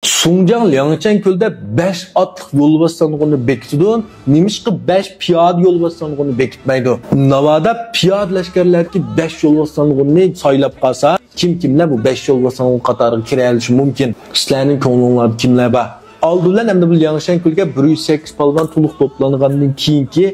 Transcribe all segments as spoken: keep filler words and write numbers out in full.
سۇڭجاڭ لياڭشەن كۆلىدە بەش ئاتلىق يولۋاس سانغۇنىنى بېكىتىدۇ. نېمىشقا بەش پىيادە يولۋاس سانغۇنىنى بېكىتمەيدۇ؟ ناۋادا پىيادە لەشكەرلەردىكى بەش يولۋاس سانغۇنىنى سايلاپ قالسا، كىم كىملەر بۇ بەش يولۋاس سانغۇن قاتارىغا كىرەلىشى مۇمكىن؟ سىلەرنىڭ كۆڭلۈڭلاردا كىملەر بار؟ ئالدى بىلەن ئەمدى بۇ لياڭشەن كۆلگە بىر يۈز سەككىز پالۋان تولۇق توپلانغاندىن كېيىنكى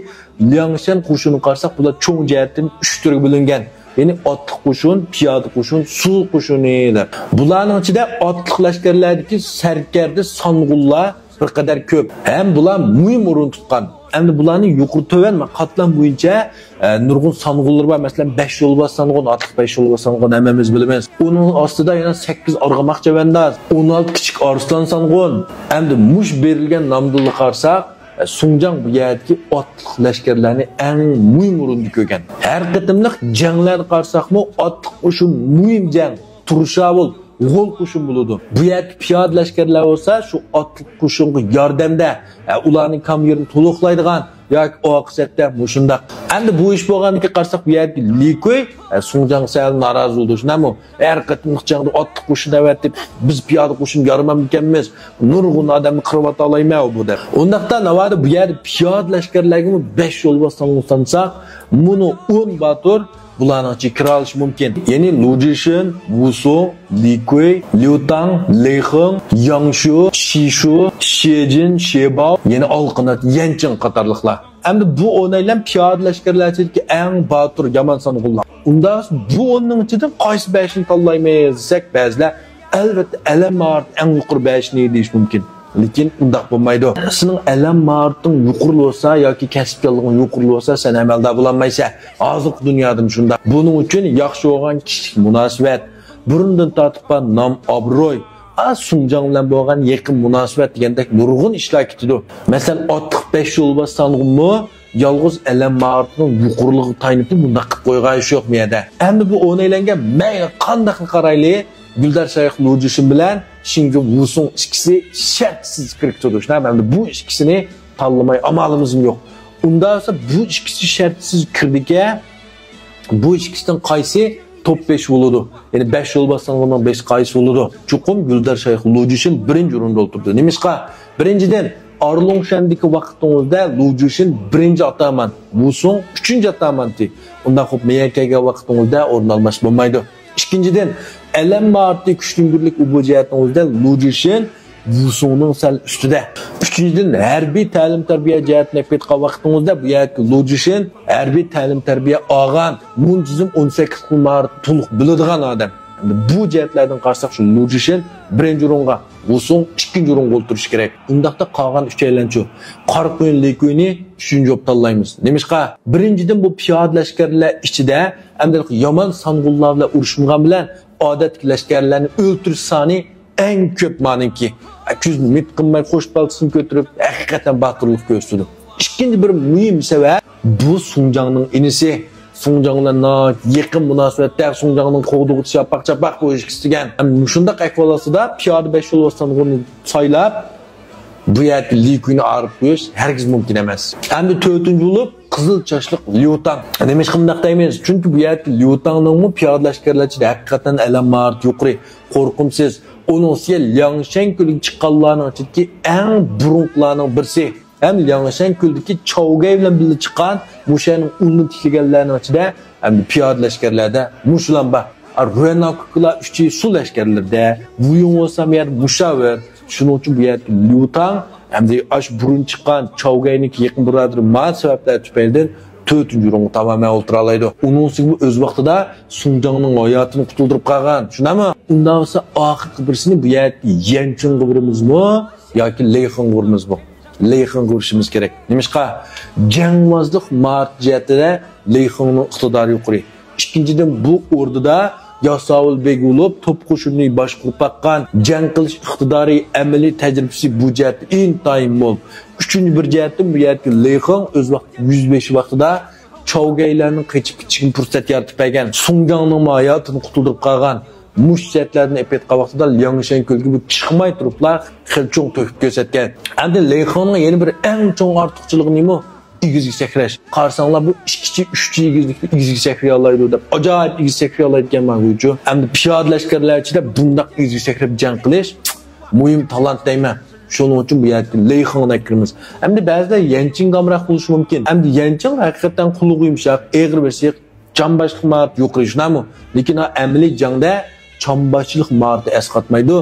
لياڭشەن قوشۇنىغا قارىساق، بۇلار چوڭ جەھەتتىن ئۈچ تۈرگە بۆلۈنگەن. يەنى ئاتلىق قوشۇن، پىيادە قوشۇن، سۇ قوشۇنى دەپ. بۇلارنىڭ ئىچىدە ئاتلىق لەشكەرلەردىكى سەركەردە سانغۇنلار بىر قەدەر كۆپ. ھەم بۇلار مۇھىم ئورۇن تۇتقان. ئەمدى بۇلارنى يۇقىرى تۆۋەن قاتلام بويىچە، ئە، نۇرغۇن سانغۇنلىرى بار. مەسىلەن، بەش يولۋاس سانغۇن، ئاتلىق بەش يولۋاس سانغۇن ھەممىمىز بىلىمىز. ئۇنىڭ ئاستىدا يەنە سەككىز ئارغىماق چەۋەنداز، ئون ئالتە كىچىك ئارسلان سانغۇن. ئەمدى مۇش بېرىلگەن نامدىنلا قارىساق، ئە، سۇڭجاڭ بۇ يەردىكى ئاتلىق لەشكەرلەرنى ئەڭ مۇھىم ئورۇندا كۆرگەن. ھەر قېتىملىق جەڭلەردە قارىساقمۇ، ئاتلىق قوشۇن مۇھىم جەڭ، تۇرشاۋۇل، غول قوشۇن بولىدۇ. بۇ يەردىكى پىيادە لەشكەرلەر بولسا شۇ ئاتلىق قوشۇنغا ياردەمدە، ئە، ئۇلارنىڭ كامېرىنى تولۇقلايدىغان ياكى ئاقىۋەتتە مۇشۇنداق. ئەمدى بۇ ئىش بولغاندىكىن قارىساق، بۇ يەردىكى لىكۇي، ئە، سۇڭجاڭغا سەل نارازى بولدى. شۇنداقمۇ؟ ھەر قېتىملىق جەڭدە ئاتلىق قوشۇن ئەۋەتىپ، بىز پىيادە قوشۇن يارىمامدىكەنمىز؟ نۇرغۇن ئادەمنى قىرىۋاتالايمەن بۇ دەپ. ئۇنداقتا ناۋادا بۇ يەردە پىيادە لەشكەرلەرگىمۇ بەش يولۋاس سانغۇن سانىساق، مۇنۇ ئون باتۇر بۇلارنىڭ ئىچىگە كىرالىشى مۇمكىن. يەنى لۇ جۈشۈن، ۋۇ سۇڭ، لى كۇي، ليۇ تاڭ، لېي خېڭ، ياڭ شۇ، شى شۇ، شې جىن، شې باۋ، يەنە ئالقىنات يەن چىڭ قاتارلىقلار. ئەمدى بۇ ئونەيلەن پىيادە لەشكەرلەر ئىچىدىكى ئەڭ باتۇر، يامان سانغۇنلار. ئۇنداق بۇ ئوننىڭ ئىچىدىن قايسى بەشنى تاللايمىز دېسەك، بەزىلەر ئەلۋەتتە ئەلەم ماھارىتى ئەڭ يۇقىرى بەشنى دېيىشى مۇمكىن. لېكىن ئۇنداق بولمايدۇ. سېنىڭ ئەلەم ماھارىتىڭ يۇقىرى بولسا ياكى كەسىپچانلىقىڭ يۇقىرى بولسا، سەن ئەمەلدار بولالمايسەن. ھازىرقى دۇنيادىمۇ شۇنداق. بۇنىڭ ئۈچۈن ياخشى بولغان كىشىلىك مۇناسىۋەت، بۇرۇندىن تارتىپ بار نام-ئابرۇي، ئا، سۇڭجاڭ بىلەن بولغان يېقىن مۇناسىۋەت دېگەندەك نۇرغۇن ئىشلار كېتىدۇ. مەسىلەن، ئاتلىق بەش يولۋاس سانغۇنمۇ يالغۇز ئەلەم ماھارىتىنىڭ يۇقىرىلىقىغا تايىنىپلا بۇنداق قىلىپ قويغان ئىش يوق بۇ يەردە. ئەمدى بۇ ئونەيلەنگە مەيلى قانداقلا قارايلى، گۈلدار شايخ لۇ جۈشۈن بىلەن شېڭگېن ۋۇ سۇڭ ئىككىسى شەرتسىز كىرىپ تۇرىدۇ. شۇنداقمۇ؟ ئەمدى بۇ ئىككىسىنى تاللىماي ئامالىمىزمۇ يوق. ئۇنداق بولسا بۇ ئىككىسى شەرتسىز كىردىكەن، بۇ ئىككىسىدىن قايسى توپ بەش بولىدۇ؟ يەنى بەش يولۋاس سانغۇننىڭ بەش قايسى بولىدۇ؟ چوقۇم گۈلدار شايخ لۇ جۈشۈن بىرىنچى ئورۇندا ئولتۇرىدۇ. نېمىشقا؟ بىرىنچىدىن، ئارلۇڭشەندىكى ۋاقتىڭىزدا لۇ جۈشۈن بىرىنچى ئاتامان، ۋۇ سۇڭ ئۈچىنچى ئاتامانتى. ئۇنداق بولۇپ، مېيەنگە كەلگەن ۋاقتىڭىزدا ئورۇن ئالماس بولمايدۇ. ئىككىنچىدىن، ئەلەم ماھارىتى، كۈچتىن گۈرلۈك ئۇبۇ جەھەتىڭىزدە لۇ جۈشۈن ۋۇ سۇڭنىڭ سەل ئۈستىدە. ئۈچىنچىدىن، ھەربىي تەلىم-تەربىيە جەھەتتىن ئېلىپ ئېيتقان ۋاقتىڭىزدا بۇ يەردىكى لۇ جۈشۈن ھەربىي تەلىم-تەربىيە ئالغان، مۇنتىزىم، ئون سەككىز خىل ماھارەتنى تولۇق بىلىدىغان ئادەم. ئەمدى بۇ جەھەتلەردىن قارىساق، شۇ لۇ جۈشۈن بىرىنچى ئورۇنغا، ۋۇ سۇڭ ئىككىنچى ئورۇنغا ئولتۇرۇشى كېرەك. ئۇنداقتا قالغان ئۈچەيلەنچۇ؟ قارا قۇيۇن لى كۇينى ئۈچىنچى بولۇپ تاللايمىز. نېمىشقا؟ بىرىنچىدىن، بۇ پىيادە لەشكەرلەر ئىچىدە ئەمدى يامان سانغۇنلار بىلەن ئۇرۇشمىغان بىلەن ئادەتتىكى لەشكەرلەرنى ئۆلتۈرۈش سانى ئەڭ كۆپ مانىڭكى. كۆزنى مىت قىلماي قوش بالتىسىنى كۆتۈرۈپ، ھەقىقەتەن باتۇرلۇق كۆرسىتىدۇ. ئىككىنچى بىر مۇھىم سەۋەب، بۇ سۇڭجاڭنىڭ ئىنىسى. سۇڭجاڭ بىلەن ناھايىتى يېقىن مۇناسىۋەتتە، سۇڭجاڭنىڭ قوغدىغۇچىسى، چاپاق-چاپاق بۇ ئىككىسى دېگەن. ھەم مۇشۇنداق ئەھۋالاتىدا پىيادە بەش يولۋاس سانغۇننى سايلاپ، بۇ يەردىكى لى كۇينى ئايرىپ قويۇش ھەرگىز مۇمكىن ئەمەس. ئەمدى تۆتىنچى بولۇپ، قىزىل چاچلىق ليۇ تاڭ. نېمىشقا بۇنداق دەيمىز؟ چۈنكى بۇ يەردىكى ليۇ تاڭنىڭمۇ پىيادە لەشكەرلەر ئىچىدە ھەقىقەتەن ئەلەم ماھارىتى يۇقىرى، قورقۇمسىز. ئۇنىڭ ئۈستىگە لياڭشەن كۆلىگە چىققانلارنىڭ ئىچىدىكى ئەڭ بۇرۇنقىلارنىڭ بىرسى. ھەم لياڭشەن كۆلىدىكى چاۋگەي بىلەن بىللە چىققان، مۇشۇ يەرنىڭ ئۇلىنى تىكلىگەنلەرنىڭ ئىچىدە ھەم پىيادە لەشكەرلەردە مۇشۇلار بار. ئا، رۇەنناكۇكىلار ئۈچى سۇ لەشكەرلىرىدە، ۋۇيۇڭ بولسا يەنە مۇشاۋىر. شۇنىڭ ئۈچۈن بۇ يەردىكى ليۇ تاڭ ھەمدە ئاش بۇرۇن چىققان چاۋگەينىڭكى يېقىن بۇرادىرى ما سەۋەبلەر تۈپەيلىدىن تۆتىنچى ئورۇنغا تامامەن ئولتۇرالايدۇ. ئۇنىڭ ئۈستىگە ئۆز ۋاقتىدا سۇڭجاڭنىڭ ھاياتىنى قۇتۇلدۇرۇپ قالغان. شۇنداقمۇ؟ ئۇنداق بولسا ئاخىرقى بىرسىنى بۇ يەردىكى يەنچىڭغا بېرىمىزمۇ ياكى لېيخېڭغا بېرىمىزمۇ؟ لېيخېڭغا بېرىشىمىز كېرەك. نېمىشقا؟ جەڭۋازلىق ماھارىتى جەھەتتە لېيخېڭنىڭ ئىقتىدارى يۇقىرى. ئىككىنچىدىن، بۇ ئوردىدا ياساۋۇل بېگى بولۇپ، توپ قوشۇنىنى باشقۇرۇپ باققان، جەڭ قىلىش ئىقتىدارى، ئەمەلىي تەجرىبىسى بۇ جەھەتتە ئىنتايىن مول. ئۈچىنچى بىر جەھەتتىن، بۇ يەردىكى لېيخېڭ ئۆز ۋاقتى يۈزبېشى ۋاقتىدا چاۋگەيلەرنىڭ قېچىپ كېتىشىگە پۇرسەت يارىتىپ بەرگەن. سۇڭجاڭنىڭمۇ ھاياتىنى قۇتۇلدۇرۇپ قالغان. مۇشۇ جەھەتلەردىن ئېلىپ ئېيتقان ۋاقتىدا لياڭشەن كۆلىگە بۇ چىقماي تۇرۇپلا خېلى چوڭ تۆھپە كۆرسەتكەن. ئەمدى لېيخېڭنىڭ يەنە بىر ئەڭ چوڭ ئارتۇقچىلىقى نېمە؟ ئېگىزگە سەكرەش. قارىساڭلار، بۇ ئىككى چى، ئۈچ چى ئېگىزلىكتە ئېگىزگە سەكرىيالايدۇ دەپ، ئاجايىپ ئېگىز سەكرىيالايدىكەن ماڭغۇچۇ. ئەمدى پىيادە لەشكەرلەر ئىچىدە بۇنداق ئېگىزگە سەكرەپ جەڭ قىلىش مۇھىم تالانت دەيمەن. شۇنىڭ ئۈچۈن بۇ يەردىكى لېيخېڭنى ئەكىرىمىز. ئەمدى بەزىلەر يەنچىڭگە ئامراق بولۇشى مۇمكىن. ئەمدى يەنچىڭ ھەقىقەتەن قۇلىقى يۇمشاق، ئېغىر بېسىق، جانباشلىق ماھارىتى يۇقىرى، شۇنداقمۇ؟ لېكىن ھا، ئەمەلىي جەڭدە جانباشچىلىق ماھارىتى ئەسقاتمايدۇ،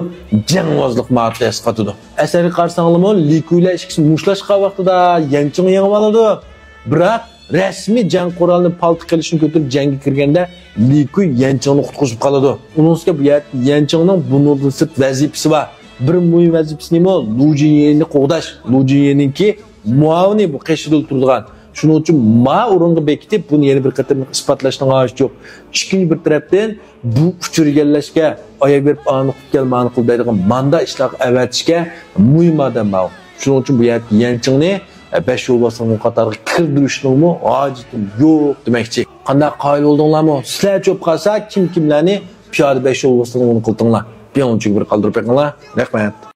جەڭۋازلىق ماھارىتى ئەسقاتىدۇ. ئەسەرگە قارىساڭلارمۇ، لى كۇيلار ئىككىسى مۇشتلاشقان ۋاقتىدا يەنچىڭ يېڭىۋالىدۇ. بىراق رەسمىي جەڭ قورالىنى پالتا قىلىشنى كۆتۈرۈپ جەڭگە كىرگەندە، لى كۇي يەنچىڭنى قۇتقۇزۇپ قالىدۇ. ئۇنىڭ ئۈستىگە بۇ يەردە يەنچىڭنىڭ بۇنىڭدىن سىرت ۋەزىپىسى بار. بىر مۇھىم ۋەزىپىسى نېمە؟ لۇ جىنيېنى قوغداش. لۇ جىنيېنىڭكى مۇئاۋىنى بۇ قېشىدا تۇرىدىغان. شۇنىڭ ئۈچۈن ما ئورۇنغا بېكىتىپ، بۇنى يەنە بىر قېتىم ئىسپاتلاشنىڭ ھاجىتى يوق. ئىككىنچى بىر تەرەپتىن، بۇ ئۇچۇر ئىگىلەشكە، ئاياغ بېرىپ ئانى قىلىپ كەل، مانى قىل دەيدىغان ماندا ئىشلارغا ئەۋەتىشكە مۇھىم ئادەم ماۋۇ. شۇنىڭ ئۈچۈن بۇ يەردە يەنچىڭنى، ئە، بەش يولۋاسنىڭ قاتارىغا كىردۈرۈشنىڭمۇ ھاجىتى يوق دېمەكچى. قانداق، قايىل بولدۇڭلارمۇ؟ سىلەر چۆپ قالسا، كىم كىملەرنى پىيادە بەش يولۋاسنىڭ ئۇنى قىلتىڭلار. بىر ئۇنچىگە بىر قالدۇرۇپ بېقىڭلار. رەھمەت.